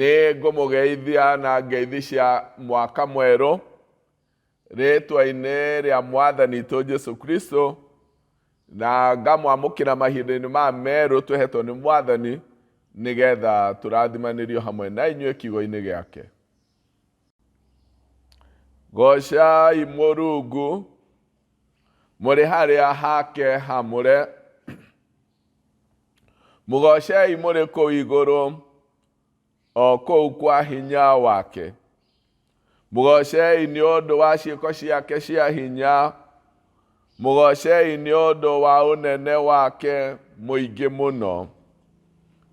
Nĩ ngũmũgeithia na ngeithi cia mwaka mwerũ rĩtwa-inĩ rĩa mwathani witũ Jesu Kristo na ngamwamũkĩra mahinda-inĩ maya merũ tũhetwo nĩ mwathani nĩgetha tũrathimanĩrio hamwe na inyuĩ kiugo-inĩ gĩake. Goocai Mũrungu mũrĩ harĩa hake hamũre, mũgoocei mũrĩ kũu igũrũ o kũu kwa hinya wake. Mũgoocei nĩ ũndũ wa ciĩko ciake cia hinya, mũgoocei nĩ ũndũ wa ũnene wake mũingĩ mũno.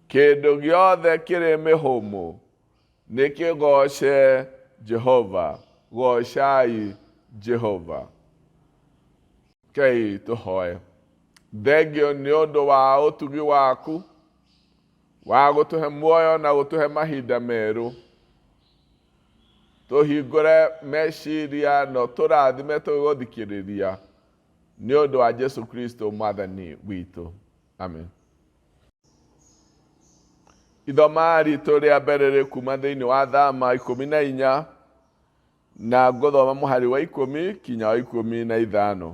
Kĩndũ gĩothe kĩrĩ mĩhũmũ nĩ kĩgooce Jehova. Goocai Jehova. Rekei tũhoe. Thengio nĩ ũndũ wa ũtugi waku wa gũtũhe muoyo na gũtũhe mahinda merũ. Tũhingũre meciria na ũtũrathime tũgĩgũthikĩrĩria nĩ ũndũ wa Jesu Kristo mwathani witũ. Amen. Ithoma ritũ rĩa mbere rĩ kuma thĩinĩ wa Thama 14 na ngũthoma mũhari wa 10 kinya wa 15.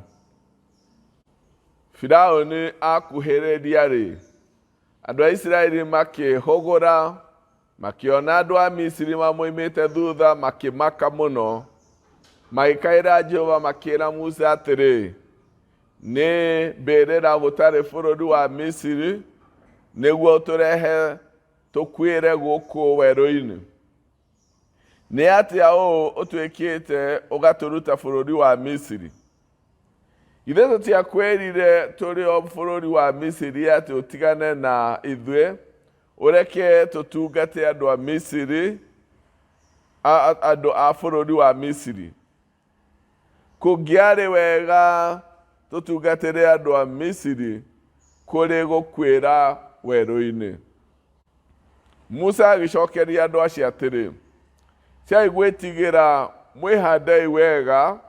Firaũni akuhĩrĩria-rĩ, andũ a Isiraeli makĩĩhũgũra, makĩona andũ a Misiri mamoimĩte thutha, makĩmaka mũno. Magĩkaĩra Jehova makĩĩra Musa atĩrĩ, Nĩ mbĩrĩra gũtarĩ bũrũri wa Misiri nĩguo ũtũrehe tũkuĩre gũkũ werũ-inĩ? Nĩ atĩa ũũ ũtwĩkĩte ũgatũruta bũrũri wa Misiri? Ithuĩ tũtiakwĩrire tũrĩ o bũrũri wa Misiri atĩ ũtigane na ithuĩ, ũreke tũtungate andũ a Misiri, andũ a bũrũri wa Misiri? Kũngĩarĩ wega tũtungatĩre andũ a Misiri kũrĩ gũkuĩra werũ-inĩ. Musa agĩcokeria andũ acio atĩrĩ, Tigai gwĩtigĩra, mwĩhandei wega,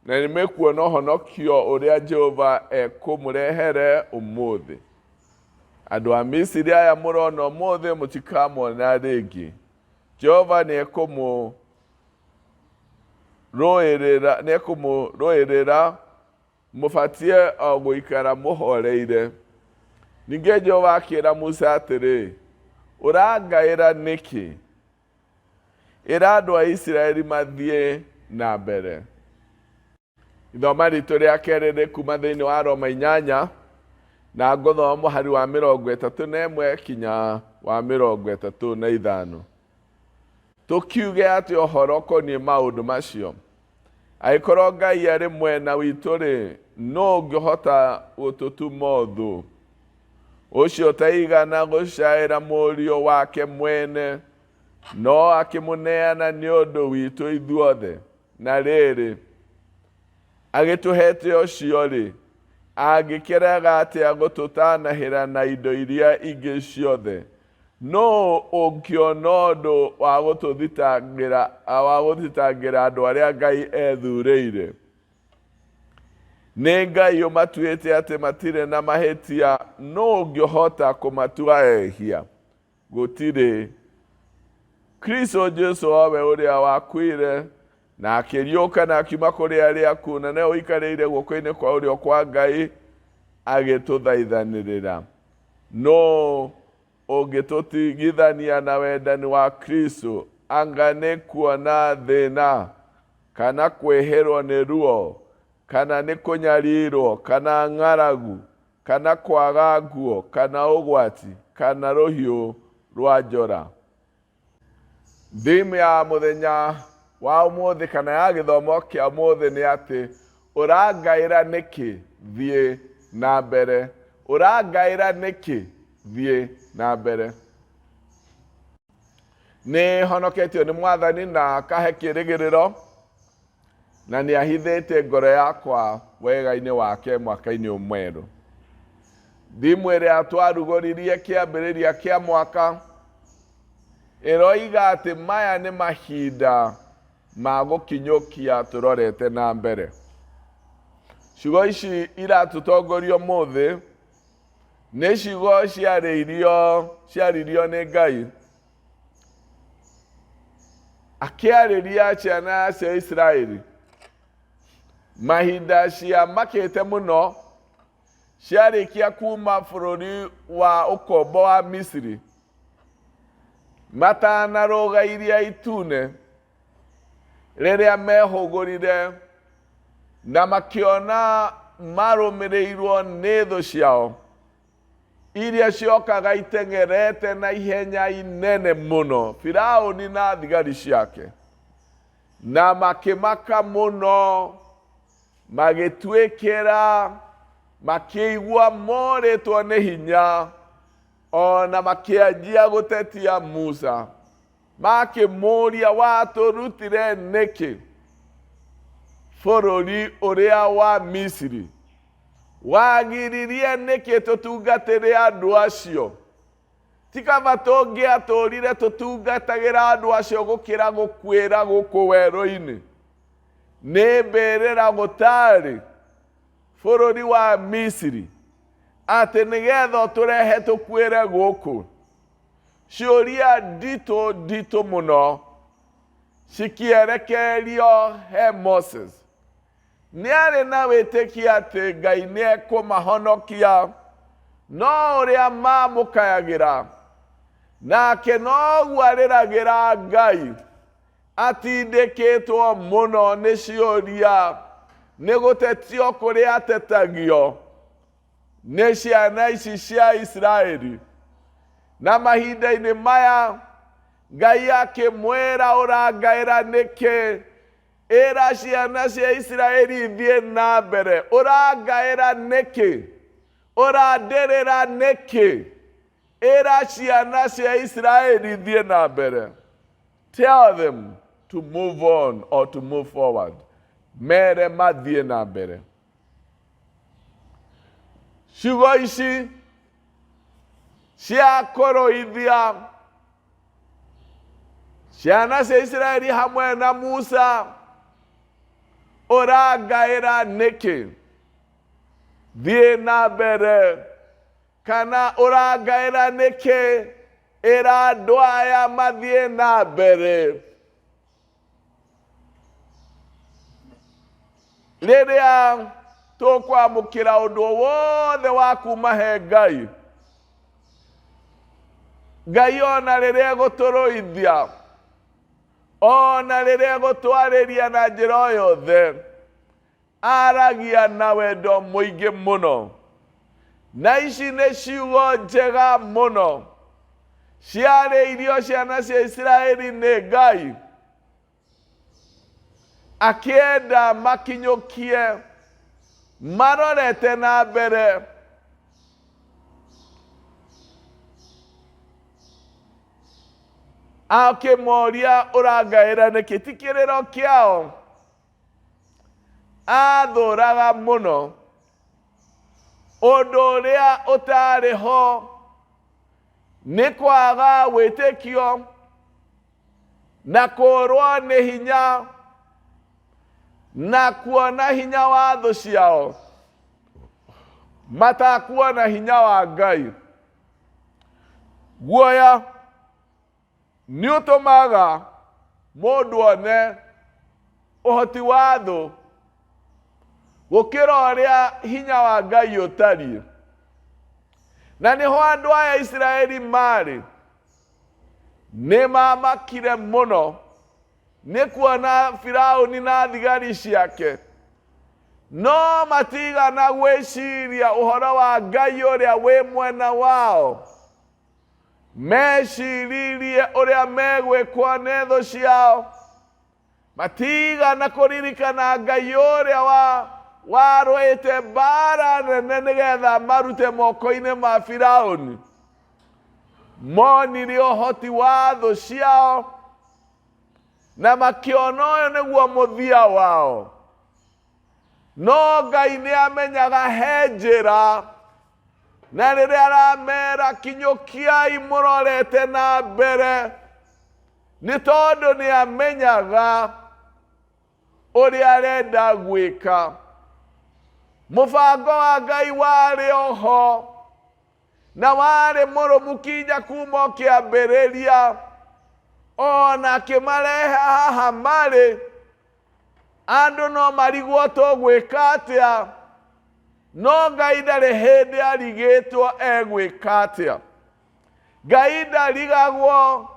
na nĩ mũkuona ũhonokio ũrĩa Jehova ekũmũrehere ũmũthĩ. Andũ a Misiri aya mũrona ũmũthĩ mũtikamona rĩngĩ. Jehova nĩ ekũmũrũĩrĩra, mũbatiĩ o gũikara mũhoreire. Ningĩ Jehova akĩra Musa atĩrĩ, Ũrangaĩra nĩkĩ? Ĩra andũ a Isiraeli mathiĩ na mbere. Ithoma ritũ rĩa kerĩ rĩ kuma thĩinĩ wa Roma 8 na ngũthoma mũhari wa 31 kinya wa 35. Tũkiuge atĩ ũhoro ũkoniĩ maũndũ macio? Angĩkorwo Ngai arĩ mwena witũ-rĩ, nũ ũngĩhota gũtũtuma ũthũ? Ũcio ũtaigana gũcaĩra mũriũ wake mwene, no akĩmũneana nĩ ũndũ witũ ithuothe. Na rĩrĩ, agĩtũhete ũcio-rĩ, angĩkĩrega atĩa gũtũtanahĩra na indo iria ingĩ ciothe? Nũũ ũngĩona ũndũ wa gũtũthitangĩra wa gũthitangĩra andũ arĩa Ngai ethurĩire? Nĩ Ngai ũmatuĩte atĩ matirĩ na mahĩtia, nũũ ũngĩhota kũmatua ehia? Gũtirĩ. Kristo Jesu o we ũrĩa wakuire na akĩriũka na akiuma kũrĩ arĩa akuũ na nĩwe ũikarĩire guoko-inĩ kwa ũrĩo kwa Ngai agĩtũthaithanĩrĩra. Nũũ ũngĩtũtigithania na wendani wa Kristo? Anga nĩ kuona thĩna, kana kwĩhĩrwo nĩ ruo, kana nĩ kũnyarirwo, kana ng'aragu, kana kwaga nguo, kana ũgwati, kana rũhiũ rwa njora? Theme ya mũthenya wa ũmũthĩ kana ya gĩthomo kĩa ũmũthĩ nĩ atĩ ũrangaĩra nĩkĩ thiĩ na mbere. Ũrangaĩra nĩkĩ thiĩ na mbere. Nĩ honoketio nĩ mwathani na akahe kĩrĩgĩrĩro na nĩ ahithĩte ngoro yakwa wega-inĩ wake mwaka-inĩ ũyũ mwerũ. Thimũ ĩrĩa twarugũririe kĩambĩrĩria kĩa mwaka ĩroiga atĩ maya nĩ mahinda ma gũkinyũkia tũrorete na mbere. Ciugo ici iratũtongoria ũmũthĩ nĩ ciugo ciarĩirio ciaririo nĩ Ngai. Akĩarĩria ciana cia Isiraeli mahinda ciamakĩte mũno ciarĩkia kuma bũrũri wa ũkombo wa Misiri matanarũga Iria Itune rĩrĩa mehũgũrire na makĩona marũmĩrĩirwo nĩ thũ ciao iria ciokaga iteng'erete na ihenya inene mũno, Firaũni na thigari ciake, na makĩmaka mũno, magĩtuĩkĩra, makĩigua morĩtwo nĩ hinya, o na makĩanjia gũtetia Musa, makĩmũũria, watũrutire nĩkĩ bũrũri ũrĩa wa Misiri? Wagiririe nĩkĩ tũtungatĩre andũ acio? Ti kaba tũngĩatũũrire tũtungatagĩra andũ acio gũkĩra gũkuĩra gũkũ werũ-inĩ? Nĩ mbĩrĩra gũtaarĩ bũrũri wa Misiri, atĩ nĩgetha ũtũrehe tũkuĩre gũkũ? Ciũria nditũ nditũ mũno cikĩerekerio he Moses. Nĩ arĩ na wĩtĩkio atĩ Ngai nĩ ekũmahonokia, no ũrĩa mamũkayagĩra, nake noguo arĩragĩra Ngai, atindĩkĩtwo mũno nĩ ciũria, nĩ gũtetio kũrĩa atetagio nĩ ciana ici cia Isiraeli. Na mahinda-inĩ maya, Ngai akĩmwĩra ũrangaĩra nĩkĩ? Ĩra ciana cia Isiraeli ithiĩ na mbere. Ũrangaĩra nĩkĩ? Ũrandĩrĩra nĩkĩ? Ĩra ciana cia Isiraeli ithiĩ na mbere. Tell them to move on or to move forward. Mere mathiĩ na mbere. Ciugo ici cia kũrũithia ciana cia Isiraeli hamwe na Musa ũrangaĩra nĩkĩ? Thiĩ na mbere. Kana ũrangaĩra nĩkĩ? Ĩra andũ aya mathiĩ na mbere. Rĩrĩa tũkwamũkĩra ũndũ wothe wa kuma he Ngai, Ngai ona rĩrĩa egũtũrũithia, ona rĩrĩa egũtwarĩria na njĩra o yothe, aragia na wendo mũingĩ mũno. Na ici nĩ ciugo njega mũno ciarĩirio ciana cia Isiraeli nĩ Ngai, akĩenda makinyũkie marorete na mbere. Akĩmoria ũrangaĩra nĩkĩ? Ti kĩrĩro kĩao athũraga mũno ũndũ ũrĩa ũtarĩ ho nĩ kwaga wĩtĩkio na kũũrwo nĩ hinya na kuona hinya wa thũ ciao matakuona hinya wa Ngai. Guoya nĩ ũtũmaga mũndũ one ũhoti wa thũ gũkĩra ũrĩa hinya wa Ngai ũtariĩ. Na nĩho andũ aya Isiraeli marĩ nĩ mamakire mũno nĩ kuona Firaũni na thigari ciake, no matigana gwĩciria ũhoro wa Ngai ũrĩa wĩ mwena wao. Meciririe ũrĩa megwĩkwo nĩ thũ ciao, matigana kũririkana Ngai ũrĩa wa warũĩte mbara nene nĩgetha marute moko-inĩ ma Firaũni. Monire ũhoti wa thũ ciao na makĩona ũyũ nĩguo mũthia wao. No Ngai nĩ amenyaga he njĩra, na rĩrĩa aramera kinyũkiai mũrorete na mbere, nĩ tondũ nĩ amenyaga ũrĩa arenda gwĩka. Mũbango wa Ngai warĩ oho na warĩ mũrũmu kinya kuma o kĩambĩrĩria. Ona akĩmarehe haha marĩ, andũ no marigwo tũgwĩka atĩa, no Ngai ndarĩ hĩndĩ arigĩtwo egwĩka atĩa. Ngai ndarigagwo,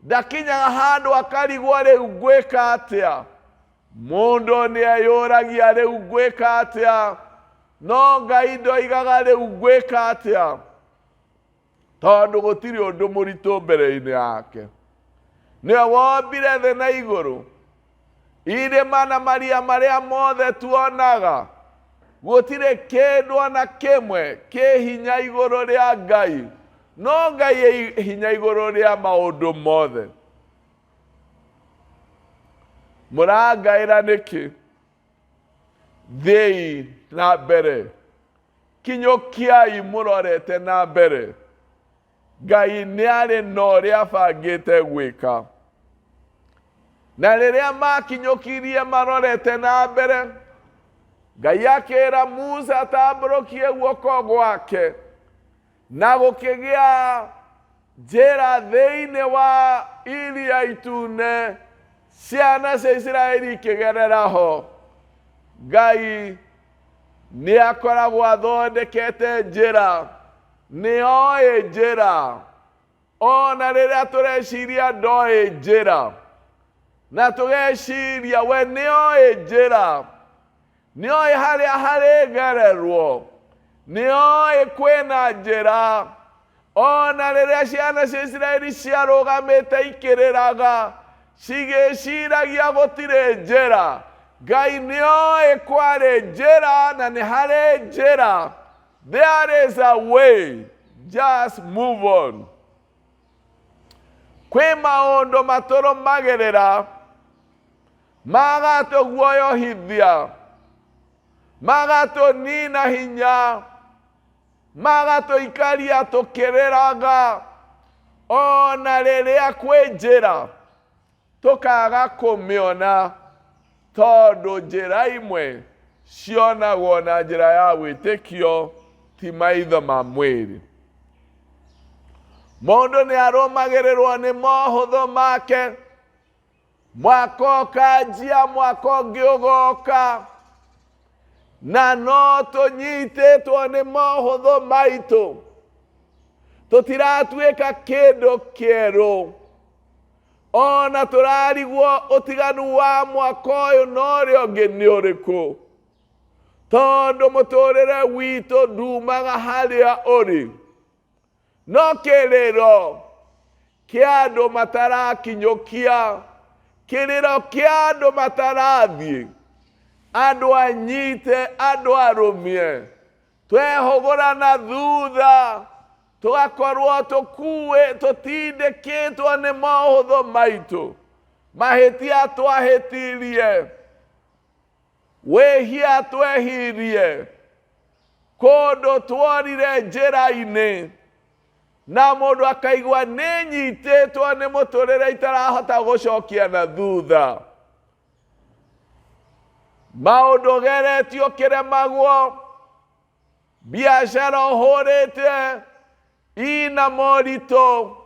ndakinyaga handũ akarigwo rĩu ngwĩka atĩa. Mũndũ nĩ eyũragia rĩu ngwĩka atĩa, no Ngai ndoigaga rĩu ngwĩka atĩa. Tondũ gũtirĩ ũndũ mũritũ mbere-inĩ yake. Nĩwe wombire thĩ na igũrũ, irĩma na maria marĩa mothe tuonaga. Gũtirĩ kĩndũ ona kĩmwe kĩ hinya igũrũ rĩa Ngai, no Ngai e hinya igũrũ rĩa maũndũ mothe. Mũrangaĩra nĩkĩ? Thiĩi na mbere. Kinyũkiai mũrorete na mbere. Ngai nĩ arĩ na ũrĩa abangĩte gwĩka. Na rĩrĩa makinyũkirie marorete na mbere, Ngai akĩra Musa atambũrũkie guoko gwake, na gũkĩgĩa njĩra thĩinĩ wa Iria Itune, ciana cia Isiraeli ikĩgerera ho. Ngai nĩ akoragwo athondekete njĩra, nĩ oĩ njĩra. Ona rĩrĩa tũreciria ndoĩ njĩra, na tũgeciria we nĩ oĩ njĩra, nĩ oĩ harĩa harĩgererwo, nĩ oĩ kwĩna njĩra. Ona rĩrĩa ciana cia Isiraeli ciarũgamĩte ikĩrĩraga, cigĩciragia gũtirĩ njĩra, Ngai nĩ oĩ kwarĩ njĩra na nĩ harĩ njĩra. There is a way, just move on. Kwĩ maũndũ matũrũmagĩrĩra magatũguoyohithia, magatũnina hinya, magatũikaria tũkĩrĩraga, ona rĩrĩa kwĩ njĩra tũkaga kũmĩona, tondũ njĩra imwe cionagwo na njĩra ya wĩtĩkio, ti maitho ma mwĩrĩ. Mũndũ nĩ arũmagĩrĩrwo nĩ mohũthũ make, mwaka ũkanjia, mwaka ũngĩ ũgoka, na no tũnyitĩtwo nĩ mohũthũ maitũ, tũtiratuĩka kĩndũ kĩerũ. Ona tũrarigwo ũtiganu wa mwaka ũyũ na ũrĩa ũngĩ nĩ ũrĩkũ, tondũ mũtũrĩre witũ ndumaga harĩa ũrĩ. No kĩrĩro kĩa andũ matarakinyũkia, kĩrĩro kĩa andũ matarathiĩ, andũ anyite, andũ arũmie, twehũgũra na thutha, tũgakorwo tũkuĩ, tũtindĩkĩtwo nĩ mohũthũ maitũ, mahĩtia twahĩtirie, wĩhia twehirie, kũndũ tworire njĩra-inĩ, na mũndũ akaigua nĩ nyitĩtwo nĩ mũtũrĩre itarahota gũcokia na thutha. Maũndũ ũgeretio ũkĩremagwo, biacara ũhũrĩte ina moritũ,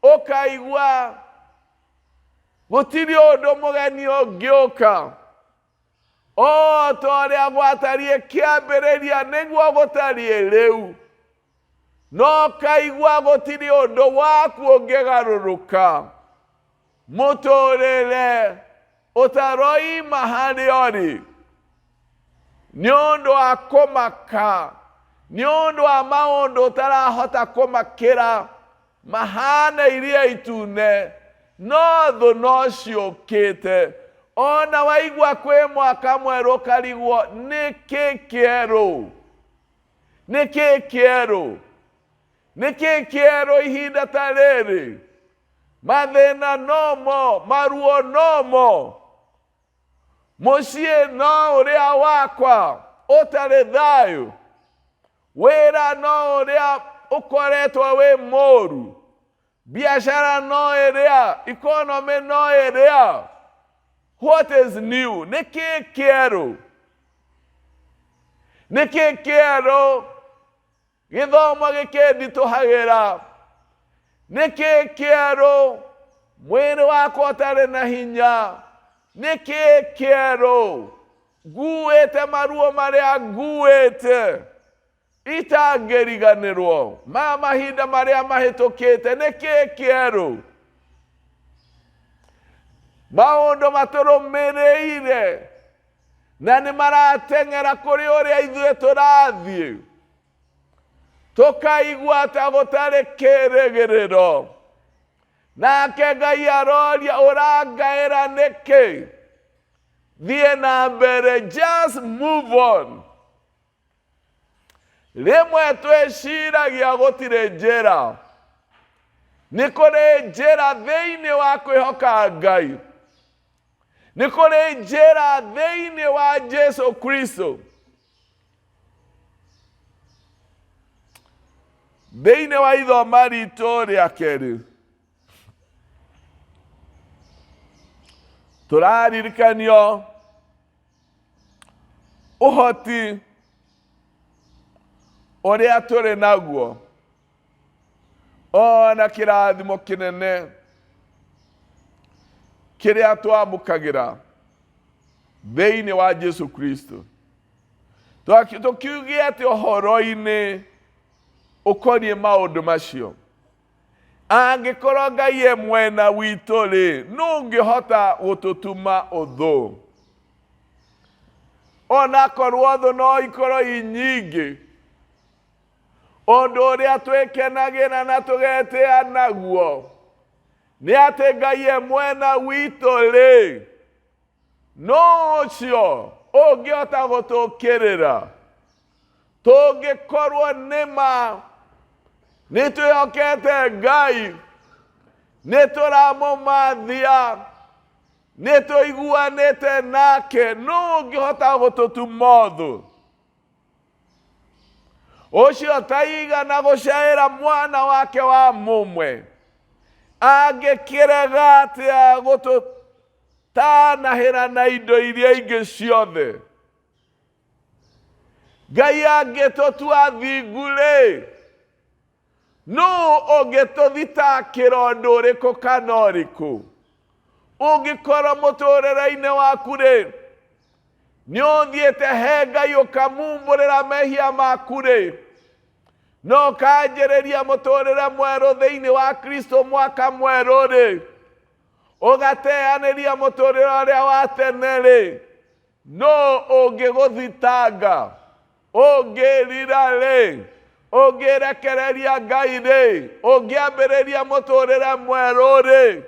ũkaigua gũtirĩ ũndũ mũgeni ũngĩũka. O ta ũrĩa gwatariĩ kĩambĩrĩria nĩguo gũtariĩ rĩu, no ũkaigua gũtirĩ ũndũ waku ũngĩgarũrũka. Mũtũrĩre ũtaroima harĩa ũrĩ nĩ ũndũ wa kũmaka, nĩ ũndũ wa maũndũ ũtarahota kũmakĩra, mahana iria itune, no thũ no ciũkĩte. Ona waigua kwĩ mwaka mwerũ ũkarigwo nĩkĩ kĩerũ, nĩkĩ kĩerũ, nĩkĩ kĩerũ ihinda ta rĩrĩ? Mathĩna nomo, maruo nomo, mũciĩ no ũrĩa wakwa ũtarĩ thayũ, wĩra no ũrĩa ũkoretwo wĩ mũru, biacara no ĩrĩa, economy no ĩrĩa. What is new? Nĩkĩ kĩerũ? Nĩkĩ kĩerũ? Gĩthomo gĩkĩnditũhagĩra. Nĩkĩ kĩerũ? Mwĩrĩ wakwa ũtarĩ na hinya. Nĩ kĩĩ kĩerũ? Nguĩte maruo marĩa nguĩte itangĩriganĩrwo ma mahinda marĩa mahĩtũkĩte. Nĩ kĩĩ kĩerũ? Maũndũ matũrũmĩrĩire na nĩ marateng'era kũrĩ ũrĩa ithuĩ tũrathiĩ, tũkaigua ta gũtarĩ kĩrĩgĩrĩro. Nake Ngai aroria, ũrangaĩra nĩkĩ? Thiĩ na mbere, just move on. Rĩmwe twĩciragia gũtirĩ njĩra. Nĩ kũrĩ njĩra thĩinĩ wa kwĩhoka Ngai. Nĩ kũrĩ njĩra thĩinĩ wa Jesu Kristo. Thĩinĩ wa ithoma ritũ rĩa kerĩ, tũraririkanio ũhoti ũrĩa tũrĩ naguo ona kĩrathimo kĩnene kĩrĩa twamũkagĩra thĩinĩ wa Jesu Kristo. Tũkiuge atĩ ũhoro-inĩ ũkoniĩ maũndũ macio, angĩkorwo Ngai e mwena witũ-rĩ, nũ ũngĩhota gũtũtuma ũthũ? Onakorwo thũ no ikorwo i nyingĩ, ũndũ ũrĩa twĩkenagĩra na tũgetĩa naguo nĩ atĩ Ngai e mwena witũ-rĩ, nũ ũcio ũngĩhota gũtũkĩrĩra? Tũngĩkorwo nĩ ma nĩ twĩhokete Ngai, nĩ tũramũmathia, nĩ tũiguanĩte nake, nũ ũngĩhota gũtũtuma ũthũ? Ũcio taigana gũcaĩra mwana wake wa mũmwe, angĩkĩrega atĩa gũtũtanahĩra na indo iria ingĩ ciothe? Ngai angĩtũtua thingu-rĩ, nũ ũngĩtũthitakĩra ũndũ ũrĩkũ kana ũrĩkũ? Ũngĩkorwo mũtũrĩre-inĩ waku-rĩ, nĩ ũthiĩte he Ngai ũkamumbũrĩra mehia maku-rĩ, na ũkanjĩrĩria mũtũrĩre mwerũ thĩinĩ wa Kristo mwaka mwerũ-rĩ, ũgateanĩria mũtũrĩre ũrĩa wa tene-rĩ, nũ ũngĩgũthitanga? Ũngĩrira-rĩ, ũngĩrekereria Ngai-rĩ, ũngĩambĩrĩria mũtũrĩre mwerũ-rĩ,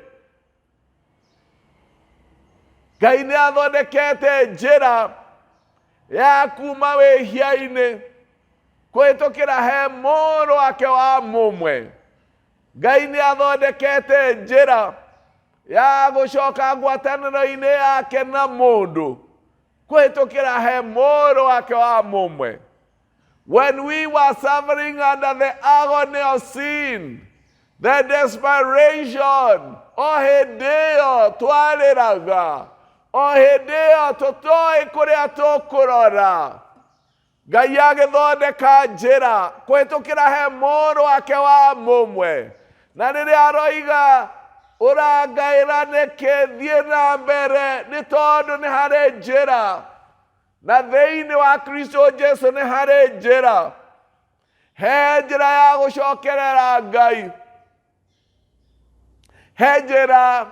Ngai nĩ athondekete njĩra ya kuma wĩhia-inĩ kũhĩtũkĩra he mũrũ wake wa mũmwe. Ngai nĩ athondekete njĩra ya gũcoka ngwatanĩro-inĩ yake na mũndũ kũhĩtũkĩra he mũrũ wake wa mũmwe. When we were suffering under the agony of sin, the desperation, o hĩndĩ ĩyo twarĩraga, o hĩndĩ ĩyo tũtoĩ kũrĩa tũkũrora, Ngai agĩthondeka njĩra kũhĩtũkĩra he mũrũ wake wa mũmwe. Na rĩrĩa aroiga ũrangaĩra nĩkĩ, thiĩ na mbere, nĩ tondũ nĩ harĩ njĩra. Na thĩinĩ wa Kristo Jesu nĩ harĩ njĩra. He njĩra ya gũcokerera Ngai. He njĩra,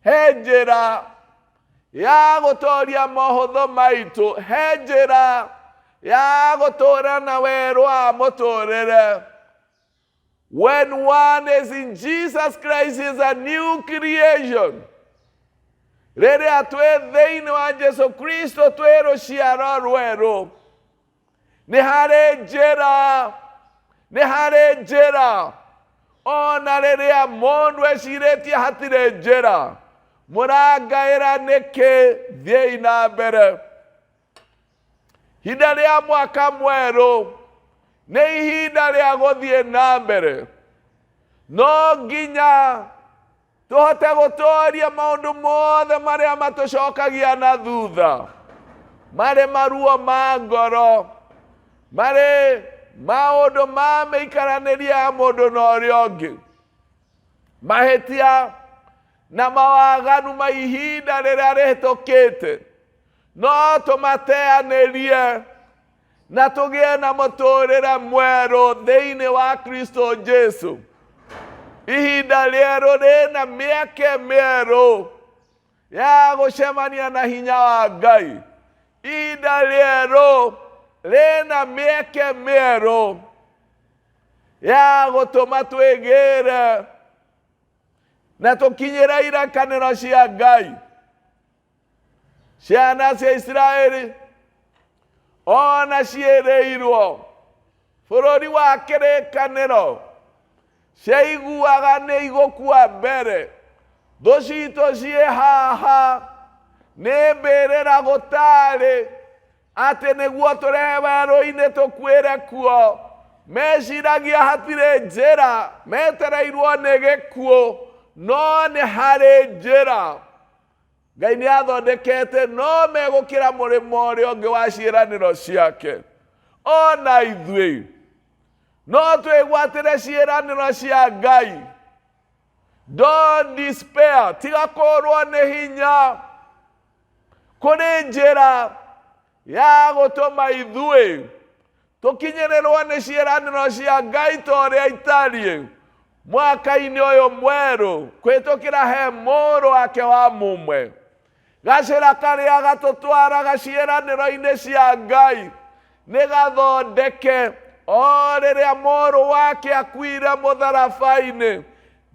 he njĩra ya gũtoria mohũthũ maitũ. He njĩra ya gũtũũra na werũ wa mũtũũrĩre. When one is in Jesus Christ, he is a new creation. Rĩrĩa twĩ thĩinĩ wa Jesu Kristo twĩ rũciaro rwerũ. Nĩ harĩ njĩra, nĩ harĩ njĩra. Ona rĩrĩa mũndũ ecirĩtie hatirĩ njĩra, mũrangaĩra nĩkĩ? Thiĩi na mbere. Ihinda rĩa mwaka mwerũ nĩ ihinda rĩa gũthiĩ na mbere. No nginya tũhote gũtooria maũndũ mothe marĩa matũcokagia na thutha, marĩ maruo ma ngoro, marĩ maũndũ ma mĩikaranĩrie ya mũndũ na ũrĩa ũngĩ. Mahĩtia na mawaganu ma ihinda rĩrĩa rĩhĩtũkĩte no tũmateanĩrie na tũgĩe na mũtũrĩre mwerũ thĩinĩ wa Kristo Jesu. Ihinda rĩerũ rĩna mĩeke mĩerũ ya gũcemania na hinya wa Ngai. Ihinda rĩerũ rĩna mĩeke mĩerũ ya gũtũma twĩgĩre na tũkinyĩre irakanĩro cia Ngai. Ciana cia Isiraeli ona ciĩrĩirwo bũrũri wa kĩrĩkanĩro, ciaiguaga nĩ igũkua mbere. Thũ citũ ciĩ haha nĩ mbĩrĩra gũtarĩ, atĩ nĩguo tũrehe werũ-inĩ tũkuĩre kuo. Meciragia hatirĩ njĩra, metereirwo nĩ gĩkuũ, no nĩ harĩ njĩra Ngai nĩ athondekete, no megũkĩra mũrĩmo ũrĩa ũngĩ wa ciĩranĩro ciake. Ona ithuĩ no twĩgwatĩre ciĩranĩro cia Ngai. Don't despair, tiga kũrwo nĩ hinya. Kũrĩ njĩra ya gũtũma ithuĩ tũkinyĩrĩrwo nĩ ciĩranĩro cia Ngai ta ũrĩa itariĩ mwaka-inĩ ũyũ mwerũ, kũhĩtũkĩra he mũrũ wake wa mũmwe. Gacĩra karĩa gatũtwaraga ciĩranĩro-inĩ cia Ngai nĩ gathondeke o rĩrĩa mũrũ wake akuire mũtharaba-inĩ.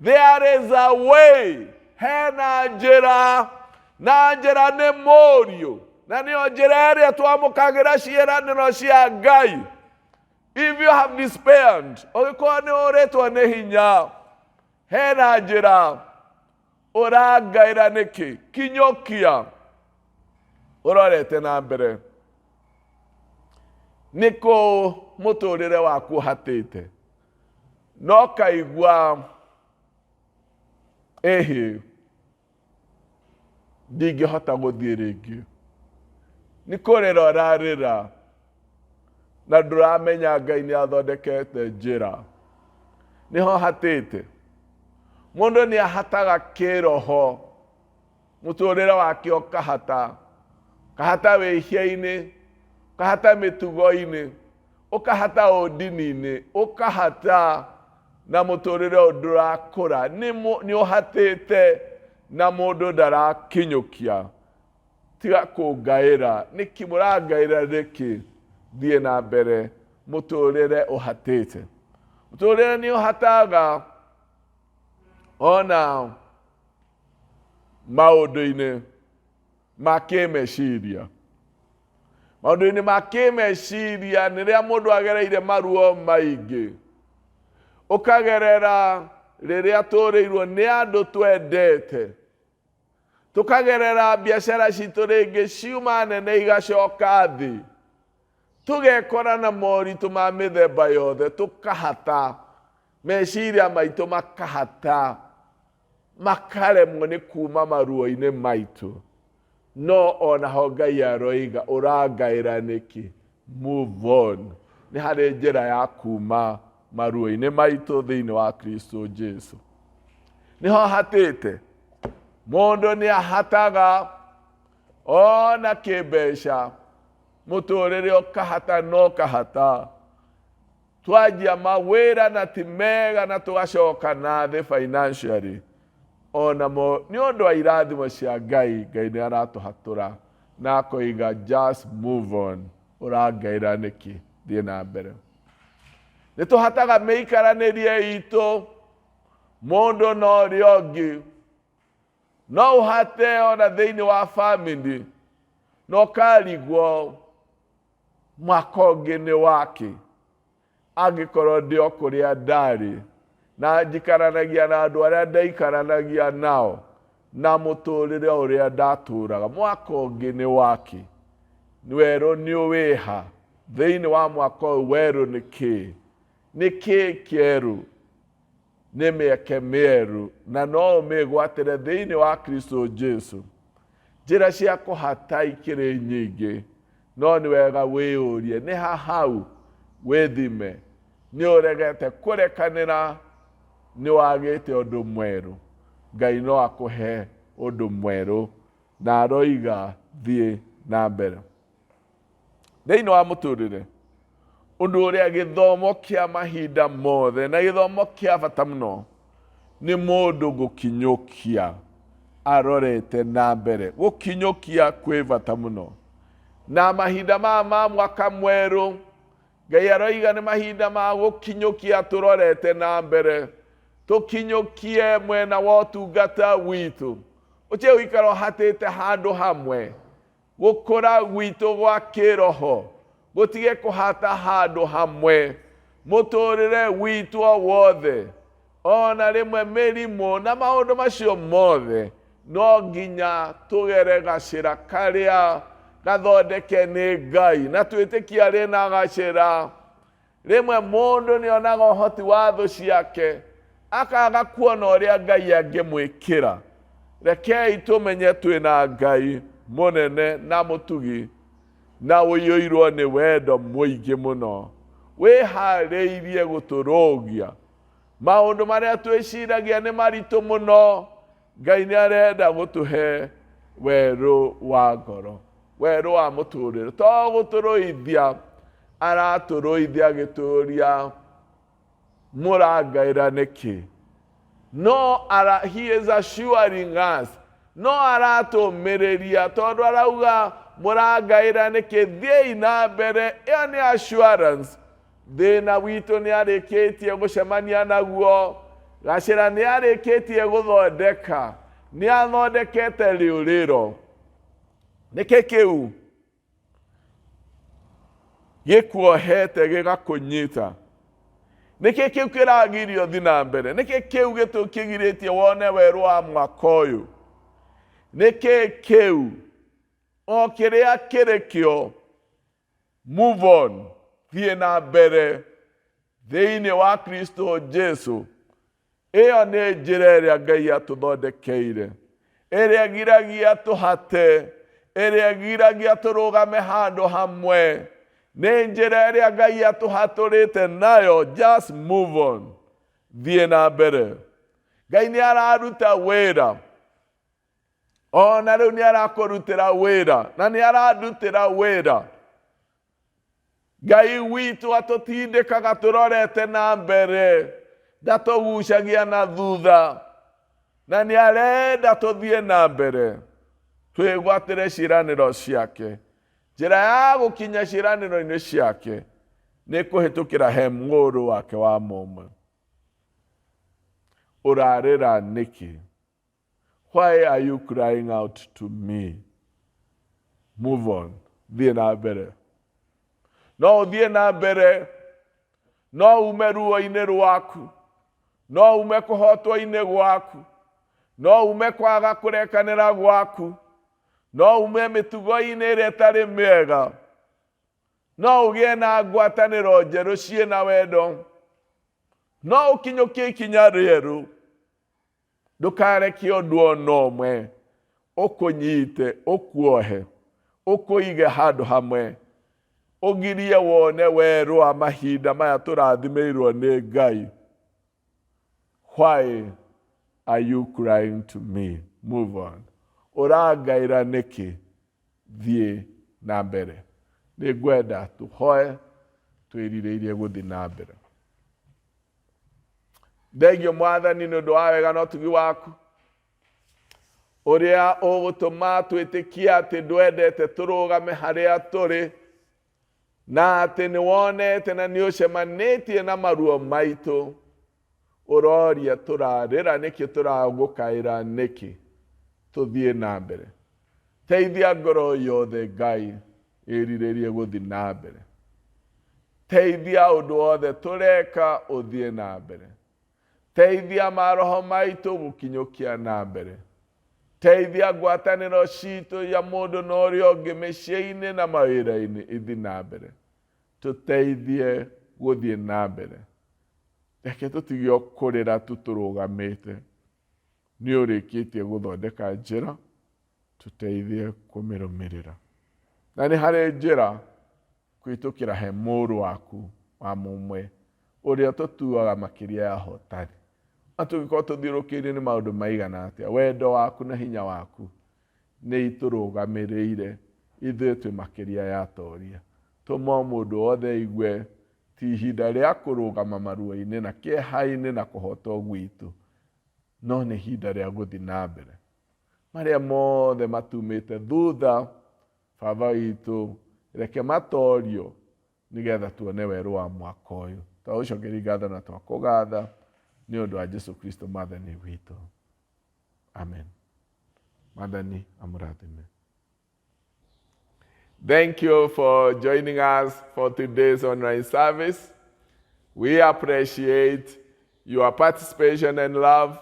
There is a way, hena njĩra, na njĩra nĩ mũriũ, na nĩyo njĩra ĩrĩa twamũkagĩra ciĩranĩro cia Ngai. If you have despaired, ũngĩkorwo nĩ ũrĩtwo nĩ hinya, hena njĩra. Ũrangaĩra nĩkĩ? Kinyũkia ũrorete na mbere. Nĩ kũ mũtũrĩre waku ũhatĩte? No kaigua ĩhĩ, ndingĩhota gũthiĩ rĩngĩ. Nĩ kũrĩra ũrarĩra na ndũramenya Ngai nĩ athondekete njĩra. Nĩho hatĩte. Mũndũ nĩ ahataga kĩroho, mũtũrĩre wake ũkahata, ũkahata wĩhia-inĩ, ũkahata mĩtugo-inĩ, ũkahata ũndini-inĩ, ũkahata na mũtũrĩre ũyũ ndũrakũra. Nĩ ũhatĩte na mũndũ ndarakinyũkia. Tiga kũngaĩra. Nĩkĩ mũrangaĩra nĩkĩ? Thiĩ na mbere, mũtũrĩre ũhatĩte. Mũtũrĩre nĩ ũhataga ona maũndũ-inĩ ma kĩmeciria. Maũndũ-inĩ ma kĩmeciria nĩ rĩrĩa mũndũ agereire maruo maingĩ, ũkagerera rĩrĩa tũrĩirwo nĩ andũ twendete, tũkagerera biacara citũ rĩngĩ ciuma nene igacoka thĩ, tũgekora na moritũ ma mĩthemba yothe, tũkahata meciria maitũ, makahata, makaremwo nĩ kuma maruo-inĩ maitũ. No onaho Ngai aroiga ũrangaĩra nĩkĩ? Move on. Nĩ harĩ njĩra ya kuma maruo-inĩ maitũ thĩinĩ wa Kristo Jesu. Nĩho hatĩte. Mũndũ nĩ ahataga ona kĩmbeca, mũtũrĩre ũkahata no kahata. Twanjia mawĩra na ti mega na tũgacoka na thĩ financially. Onamo nĩ ũndũ wa irathimo cia Ngai, Ngai nĩ aratũhatũra na akoiga just move on. Ũrangaĩra nĩkĩ? Thiĩ na mbere. Nĩ tũhataga mĩikaranĩrie itũ mũndũ na ũrĩa ũngĩ. No ũhate ona thĩinĩ wa family na ũkarigwo mwaka ũngĩ nĩ wake, angĩkorwo ndĩ o kũrĩa ndarĩ na njikaranagia na andũ arĩa ndaikaranagia nao na mũtũrĩre ũrĩa ndatũraga, mwaka ũngĩ nĩ wake. Werũ nĩ ũwĩha thĩinĩ wa mwaka ũyũ. Werũ nĩ kĩĩ? Nĩ kĩĩ kĩerũ? Nĩ mĩeke mĩerũ, na no ũmĩgwatĩre thĩinĩ wa Kristo Jesu. Njĩra cia kũhata ikĩrĩ nyingĩ, no nĩ wega wĩyũrie nĩ ha hau wĩthime nĩ ũregete kũrekanĩra Nĩ wagĩte ũndũ mwerũ. Ngai no akũhe ũndũ mwerũ na aroiga thiĩ na mbere. Thĩinĩ wa mũtũrĩre, ũndũ ũrĩa gĩthomo kĩa mahinda mothe na gĩthomo kĩa bata mũno nĩ mũndũ gũkinyũkia arorete na mbere. Gũkinyũkia kwĩ bata mũno. Na mahinda maya ma mwaka mwerũ, Ngai aroiga nĩ mahinda ma gũkinyũkia tũrorete na mbere. Tũkinyũkie mwena wa ũtungata witũ. Ũtige gũikara ũhatĩte handũ hamwe. Gũkũra gwitũ gwa kĩroho gũtige kũhata handũ hamwe. Mũtũrĩre witũ o wothe, ona rĩmwe mĩrimũ na maũndũ macio mothe, no nginya tũgere gacĩra karĩa gathondeke nĩ Ngai na twĩtĩkie arĩ na gacĩra. Rĩmwe mũndũ nĩ onaga ũhoti wa thũ ciake akaga kuona ũrĩa Ngai angĩmwĩkĩra. Rekei tũmenye twĩna Ngai mũnene na mũtugi na ũiyũirwo nĩ wendo mũingĩ mũno, wĩharĩirie gũtũrũgia. Maũndũ marĩa twĩciragia nĩ maritũ mũno, Ngai nĩ arenda gũtũhe werũ wa ngoro, werũ wa mũtũrĩre. To gũtũrũithia, aratũrũithia agĩtũria mũrangaĩra nĩkĩ? No ara, he is assuring us, no aratũmĩrĩria tondũ arauga mũrangaĩra nĩkĩ, thiĩi na mbere. Ĩyo nĩ assurance. Thĩna witũ nĩ arĩkĩtie gũcemania naguo, gacĩra nĩ arĩkĩtie gũthondeka, nĩ athondekete rĩũrĩro. Nĩkĩ kĩu gĩkuohete gĩgakũnyita? Nĩkĩ kĩu kĩragirio thi na mbere? Nĩkĩ kĩu kĩgirĩtie wone werũ wa mwaka ũyũ? Nĩkĩ kĩu o kĩrĩa kĩrĩ kĩo? Move on, thiĩ na mbere thĩinĩ wa Kristo Jesu. Ĩyo nĩ njĩra ĩrĩa Ngai atũthondekeire, ĩrĩa ĩgiragia tũhate, ĩrĩa ĩgiragia tũrũgame handũ hamwe. Nĩ njĩra ĩrĩa Ngai atũhatũrĩte nayo. Just move on, thiĩ na mbere. Ngai nĩ araruta wĩra ona rĩu nĩ arakũrutĩra wĩra na nĩ arandutĩra wĩra. Ngai witũ atũtindĩkaga tũrorete na mbere, ndatũgucagia na thutha, na nĩ arenda tũthiĩ na mbere twĩgwatĩre ciĩranĩro ciake. Njĩra ya gũkinya ciĩranĩro-inĩ ciake nĩ kũhĩtũkĩra he mũrũ wake wa mũmwe. Ũrarĩra nĩkĩ? Why are you crying out to me? Move on. Thiĩ na mbere. No ũthiĩ na mbere, no ume ruo-inĩ rwaku, no ume kũhotwo-inĩ gwaku, no ume kwaga kũrekanĩra gwaku, no ume mĩtugo-inĩ ĩrĩa ĩtarĩ mĩega, no ũgĩe na ngwatanĩro njerũ ciĩna wendo, no ũkinyũkie ikinya rĩerũ. Ndũkareke ũndũ o na ũmwe ũkũnyite, ũkuohe, ũkũige handũ hamwe, ũgirie wone werũ wa mahinda maya tũrathimĩirwo nĩ Ngai. Why are you crying to me? Move on. Ũrangaĩra nĩkĩ? Thiĩ na mbere. Nĩ ngwenda tũhoe twĩrirĩirie gũthiĩ na mbere. Thengio Mwathani nĩ ũndũ wa wega na ũtugi waku ũrĩa ũgũtũma twĩtĩkie atĩ ndwendete tũrũgame harĩa tũrĩ na atĩ nĩ wonete na nĩ ũcemanĩtie na maruo maitũ. Ũroria tũrarĩra nĩkĩ, tũragũkaĩra nĩkĩ, tũthiĩ na mbere. Teithia ngoro yothe Ngai ĩrirĩrie gũthiĩ na mbere. Teithia ũndũ wothe tũreka ũthiĩ na mbere. Teithia maroho maitũ gũkinyũkia na mbere. Teithia ngwatanĩro citũ ya mũndũ na ũrĩa ũngĩ mĩciĩ-inĩ na mawĩra-inĩ ithiĩ na mbere. Tũteithie gũthiĩ na mbere. Reke tũtige o kũrĩra tu tũrũgamĩte. Nĩ ũrĩkĩtie gũthondeka njĩra, tũteithie kũmĩrũmĩrĩra. Na nĩ harĩ njĩra kũhĩtũkĩra he mũrũ waku wa mũmwe ũrĩa tũtuaga makĩria ya ahotani. Na tũngĩkorwo tũthiũrũkĩirio nĩ maũndũ maigana atĩa, wendo waku na hinya waku nĩ itũrũgamĩrĩire ithuĩ twĩ makĩria ya atoria. Tũma o mũndũ wothe aigue ti ihinda rĩa kũrũgama maruo-inĩ na kĩeha-inĩ na kũhotwo gwitũ, no nĩ ihinda rĩa gũthiĩ na mbere. Marĩa mothe matumĩte thutha, Baba witũ, reke matorio nĩgetha tuone werũ wa mwaka ũyũ. Twagũcokeria ngatho na twakũgatha nĩ ũndũ wa Jesu Kristo Mwathani witũ. Amen. Mwathani amũrathime. Thank you for joining us for today's online service. We appreciate your participation and love.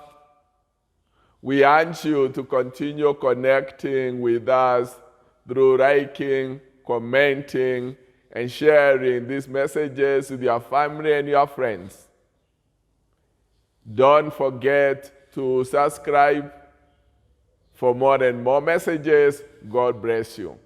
We urge you to continue connecting with us through liking, commenting, and sharing these messages with your family and your friends. Don't forget to subscribe for more and more messages. God bless you.